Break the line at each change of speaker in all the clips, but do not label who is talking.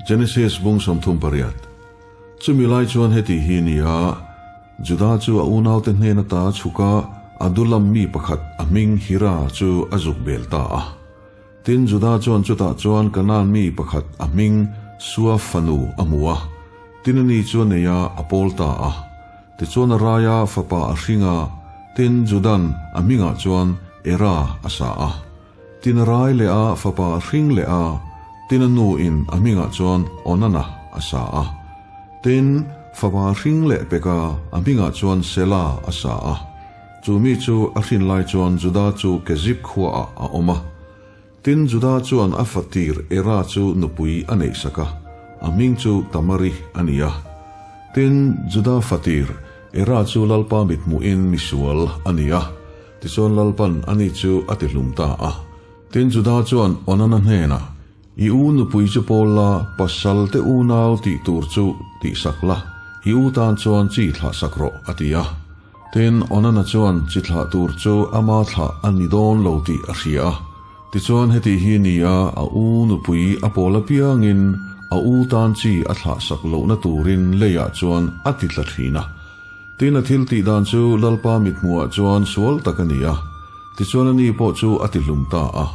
Genesis bung 38. Chumi lai chuan heti hi a ni a, Juda chu a unaute hnen ata chhuk a, Adulam mi pakhat a hming Hira chu a zuk bel ta a. Tin, Juda chuan chutah chuan Kanaan mi pakhat a hming Sua fanu a hmu a, tin ani chu a nei a, a pawl ta a. Tichuan a raia fapa a hring a, tin Judan a hmingah chuan Era a sa a. Tin a rai leh a, fapa a hring leh a, tin a nu in a hmingah chuan Onana a sa a. Tin, fapa a hring leh pek a, a hmingah chuan Sela a sa a. Chu mi chu a hrin lai chuan Juda chu Kezib khuaah a awm a. Tin, Juda chuan a fatir Era chu nupui a neihsak a, a hming chu Tamari a ni a. Tin, Juda fatir Era chu Lalpa mithmuhin misual a ni a, tichuan Lalpan ani chu a tihlum ta a. Tin, Juda chuan Onana hnenah, I u nupui chu pawl la, pasal te unau tih tur chu tihsak la, i u tan chuan chi thlahsak rawh, a ti a. Tin, Onana chuan chi thlah tur chu ama thlah a ni dawn lo tih a hria a. Tichuan heti hi ni a, a u nupui a pawl apiangin a u tan chi a thlahsak lohna turin leiah chuan a ti tla thin a. Tin, a thil tih dan chu Lalpa mithmuhah chuan sual tak a ni a. Tichuan ani pawh chu a ti hlum ta a.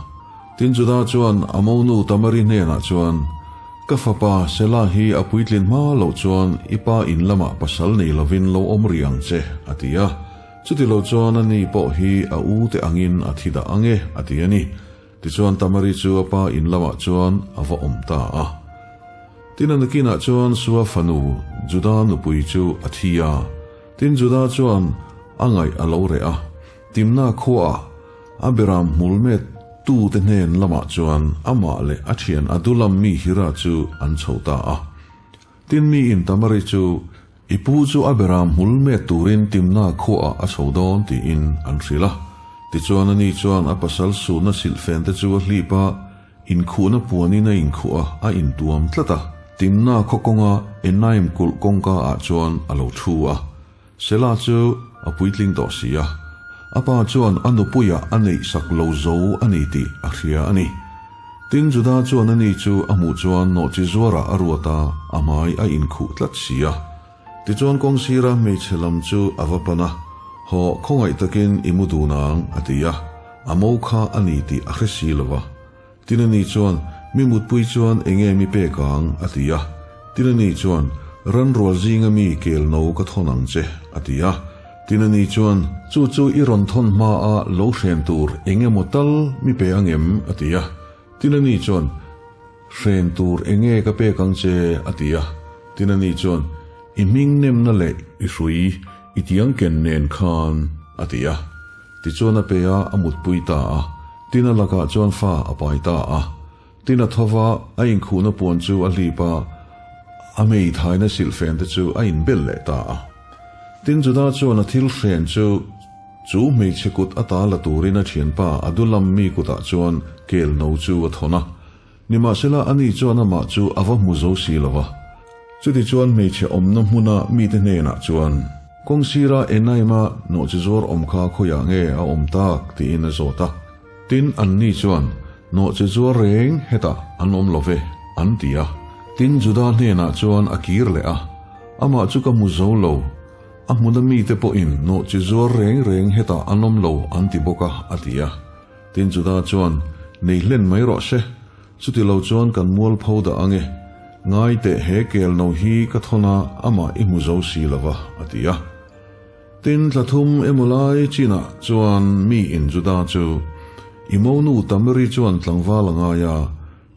Tin, Juda chuan a monu Tamari hnenah chuan, Ka fapa Sela hi a puitlin hma loh chuan i pa in lamah pasal nei lovin lo awm rih ang che, a ti a. Chuti lo chuan ani pawh hi a u te angin a thi dah ang e, a ti a ni. Tichuan Tamari chu a pa in lamah chuan a va awm ta a. Tin, a nakinah chuan Sua fanu Juda nupui chu a thi a. Tin, Juda chuan a ngaih a lo reh a. Timna khuaah a beram hmul met tute hnen lamah chuan amah leh a thian Adulam mi Hira chu an chho ta a. Tin mi in Tamari chu, I pu chu a beram hmul met turin Timna khuaah a chho dawn tiin an hrilh a. Tichuan ani chuan a pasal suhna silhfen te chu a hlip a, inkhuhna puanin a inkhuh a, a intuam tlat a. Timna khaw kawnga Enaim kulh kawngka ah chuan a lo thu a. Sela chu a puitling tawh si a, a pa chuan a nupuiah a neih sak lo zo a ni tih a hria a ni. Tin, Juda chuan ani chu a hmuh chuan nawhchi zuarah a ruat a, a hmai a inkhuh tlat si a. Tichuan kawngsira hmeichhe lam chu a va pan a, Hawh, khawngaih takin i mu dun ang, a ti a, a mo kha a ni tih a hre si lo va. Tin ani chuan, Mi mutpui chuan enge mi pek ang? a ti a. Tin ani chuan, Ran rual zinga mi kel no ka thawn ang che, a ti a. Tin ani chuan, Chu chu i rawn thawn hma a lo hren tur enge maw tal mi pe ang em? a ti a. Tin ani chuan, Hren tur enge ka pek ang che? a ti a. Tin ani chuan, I hming nemna leh i hrui i tiang ken nen khan, a ti a. Tichuan a pe a, a mutpui ta a. Tin a lakah chuan fa a pai ta a. Tin a tho va, a inkhuhna puan chu a hlip a, a meithaina silhfen te chu a inbel leh ta a. Tin Juda chuan a thil hren chu chu hmeichhe kut ata la turin a thianpa Adulam mi kutah chuan kel no chu a thawn a. Nimahsela ani chuan amah chu a va hmu zo si lo va. Chutichuan hmeichhe awmna hmuna mite hnenah chuan, Kawng sira Enaima nawhchi zuar awm kha khawiah nge a awm tak? tiin a zawt a. Tin, anni chuan, Nawhchi zuar reng hetah an awm lo ve, an ti a. Tin, Juda hnenah chuan a kir leh a, Amah chu ka hmu zo lo. A hmuna mite pawhin nawhchi zuar reng reng hetah an awm lo, an ti bawk a, a ti a. Tin Juda chuan, Nei hlen mai rawh se, chuti lo chuan kan mual pho dah ang e. Ngai teh he kel no hi ka thawn a, amah i hmu zo si lo va, a ti a. Tin thla thum emaw lai chinah chuan mi in Juda chu, I monu Tamari chuan tlangval a ngai a,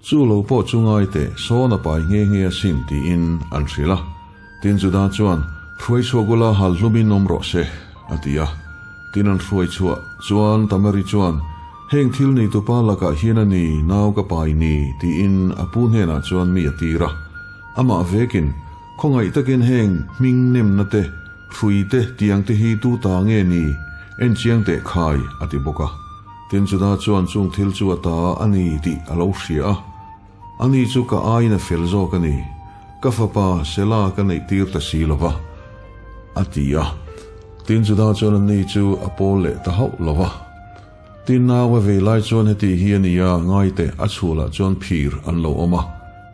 chu lo pawh chu ngai teh sawn a pai nghe nghe asin tiin an hrilh a. Tin Juda chuan, Hruai chhuak ula hal hlumin awm rawh se, a ti a. Tin an hruai chhuah chuan Tamari chuan, Heng thil neitupa lakah hian a ni, nau ka pai ni, tiin a pu hnenah chuan mi a tir a. Amah vekin, Khawngaih takin heng hming nemna te, hrui te, tiang te hi tu ta nge ni, en chiang teh khai, a ti bawk a. Tin Juda chuan chung thil chu a ta a ni tih a lo hria a. Ani chu ka aiin a fel zawk a ni, ka fapa Sela ka neih tir ta si lo va, a ti a. Tin Juda chuan ani chu a pawl leh ta hauh lo va. Tin nau a vei lai chuan heti hi a ni a, ngaite a chhulah chuan phir an lo awm a.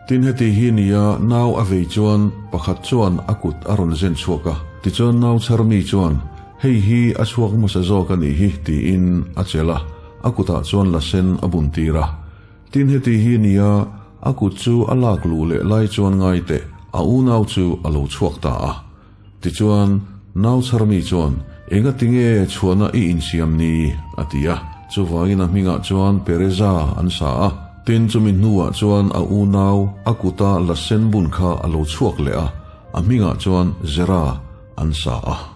Tin heti hi nia nau a vei chuan pakhat chuan a kut a rawn zen chhuak a, tichuan nau chhar mi chuan, Hei hi a chhuak hmasa zawk a nih hi tiin a chelh a, a kutah chuan la sen a bun tir a. Tin heti hi nia a kut chu a lak luh leh lai chuan ngai teh a unau chu a lo chhuak ta a. Tichuan nau chhar mi chuan, Engatinge chhuahna i insiam ni? a ti a. Chuvangin a hmingah chuan Pereza an sa a. Tin chumi hnuah chuan a unau a kuta la sen bun kha a lo chhuak leh a, a hmingah chuan Zera an sa a.